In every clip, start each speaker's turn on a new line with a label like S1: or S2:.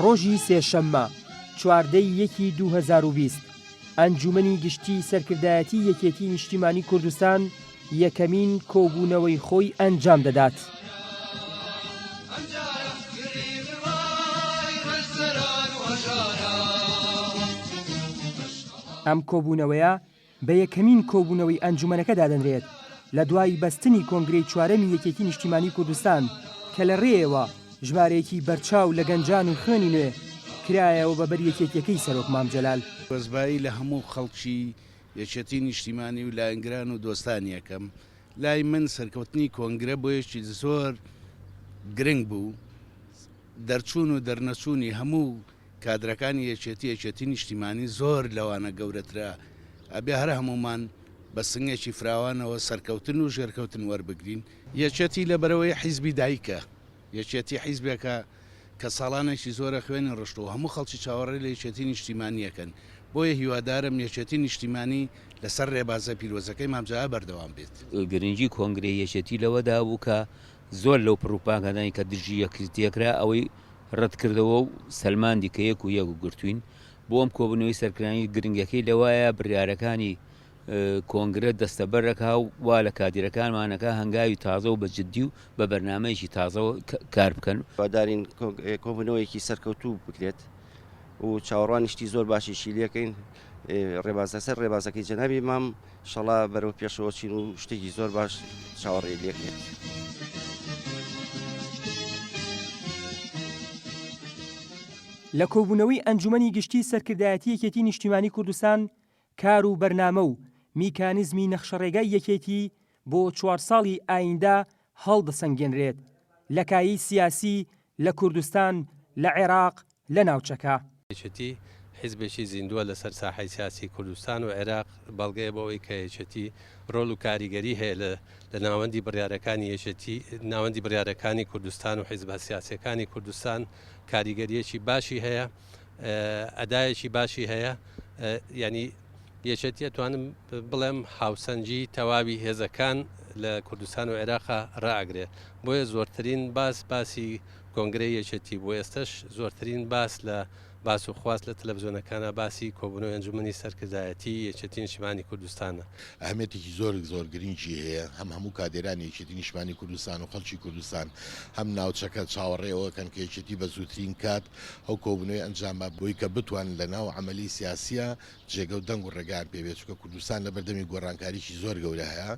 S1: ڕۆژی سێشەممە، 14 ی یەکی 2020، ئەنجوومەنی گشتیی سەرکردایەتیی یەکێتیی نیشتیمانی کوردستان یەکەمین کۆبوونەوەی خۆی ئەنجام دەدات. ئەم کۆبوونەوەیە بە یەکەمین کۆبوونەوەی ئەنجومەنەکە دادەنرێت لە دوای بەستنی کۆنگرەی چوارەمی یەکێتی نیشتیمانی کوردستان کە لە رێیەوە ژمارەیەکی بەرچاو لە گەنجان و خوێنی نوێ کرایەوە بە بەر یەکێتیەکەی سەرۆک مام جەلال.
S2: پیرۆزبایی لە هەموو خەڵکی یەکێتی نیشتیمانی و لایەنگران و دۆستانی ئەکەم. لای من سەرکەوتنی کۆنگرە بۆیەکی زۆر گرنگ بوو. دەرچوون و دەرنەچوونی هەموو کادرەکانی یەکێتی، یەکێتی نیشتیمانی زۆر لەوانە گەورەترە، ئەبێ هەر هەموومان بە سنگێکی فراوانەوە سەرکەوتن و ژێرکەوتن وەربگرین. یەکێتی لەبەرئەوەی حیزبی دایکە، یەکێتی حیزبێکە کە ساڵانێکی زۆرە خوێنی ڕشتووە و هەموو خەڵکی چاوەڕێ لە یەکێتی نیشتیمانی ئەکەن، بۆیە هیوادارم یەکێتی نیشتیمانی لەسەر رێبازە پیرۆزەکەی مام جەلال بەردەوام بێت.
S3: گرنگی کۆنگرەی یەکێتی لەوەدا بوو کە زۆر لەو پڕوپاگەندانەی کە دژی یەکێتی کرا ئەوەی ڕەتکردەوە و سەلماندی کە یەک و یەک گرتووین. بۆ ئەم کۆبوونەوەی سەرکردانی گرنگەکەی لەوایە بڕیارەکانی کۆنگرە دەستەبەر ئەکا و وا لە کادیرەکانمان ئەکا هەنگاوی تازە و بە جدی و بە بەرنامەیەکی تازەوە کار بکەن.
S4: هیوادارین کۆبوونەوەیەکی سەرکەوتوو بکرێت و چاوەڕوانی شتی زۆر باشیشی لێکەین ڕێباز لەسەر ڕێبازەکەی جەنابی مام شەڵا بەرەو پێشەوە چین و شتێکی زۆر باش چاوەڕێی لێکرێت.
S1: لە کۆبوونەوەی ئەنجومەنی گشتی سەرکردایەتی یەکێتی نیشتیمانی کوردستان کار و بەرنامە و میکانیزمی نەخشەڕێگای یەکێتی بۆ چوار ساڵی ئایندە هەڵدەسەنگێنرێت لە کایەی سیاسی لە کوردستان، لە عێراق، لە ناوچەکە.
S5: یەکێتی حیزبێکی زیندووە لەسەر ساحەی سیاسی کوردستان و عێراق، بەڵگەیە بۆ ئەوەی کە یەکێتی ڕۆڵ و کاریگەری هەیە لە لە ناوەندی بڕیارەکانی یەکێتی، ناوەندی بڕیارەکانی کوردستان و حیزبە سیاسییەکانی کوردستان کاریگەرییەکی باشی هەیە، ئەدایەکی باشی هەیە، یانی یەکێتی ئەتوانم بڵێم هاوسەنگی تەواوی هێزەکان لە کوردستان و عێراقا ڕائەگرێ، بۆیە زۆرترین باس باسی کۆنگرەی یەکێتی بوو، ئێستەش زۆرترین باس لە باس و خواست لە تەلەفزیۆنەکانا باسی کۆبوونەوەی ئەنجومەنی سەرکردایەتی یەکێتی نیشتیمانی کوردستانە.
S6: ئەهمیەتێکی زۆر زۆر گرنگی هەیە، هەم هەموو کادێرانی یەکێتی نیشتمانی کوردستان و خەڵکی کوردستان هەم ناوچەکە چاوەڕێ ئەوەکەن کە یەکێتی بە زووترین کات ئەو کۆبوونەوەی ئەنجام با بۆی کە بتوانن لە ناو عەمەلی سیاسییا جێگە و دەنگ و ڕێگایان پێ بێت، چونکە کوردستان لە بەردەمی گۆڕانکاریی زۆر گەورە هەیە.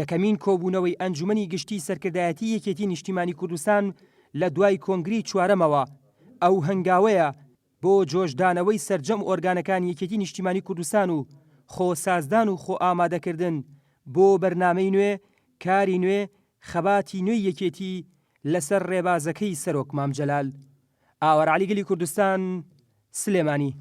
S1: یەکەمین کۆبوونەوەی ئەنجومەنی گشتیی سەرکردایەتیی یەکێتی نیشتیمانی کوردستان لە دوای کۆنگرەی چوارەمەوە ئەو هەنگاوەیە بۆ جۆشدانەوەی سەرجەم ئۆرگانەکانی یەکێتی نیشتیمانی کوردستان و خۆ سازدان و خۆ ئامادەکردن بۆ بەرنامەی نوێ، کاری نوێ، خەباتی نوێی یەکێتی لەسەر ڕێبازەکەی سەرۆک مام جەلال. ئاوار عەلی گەلی کوردستان، سلێمانی.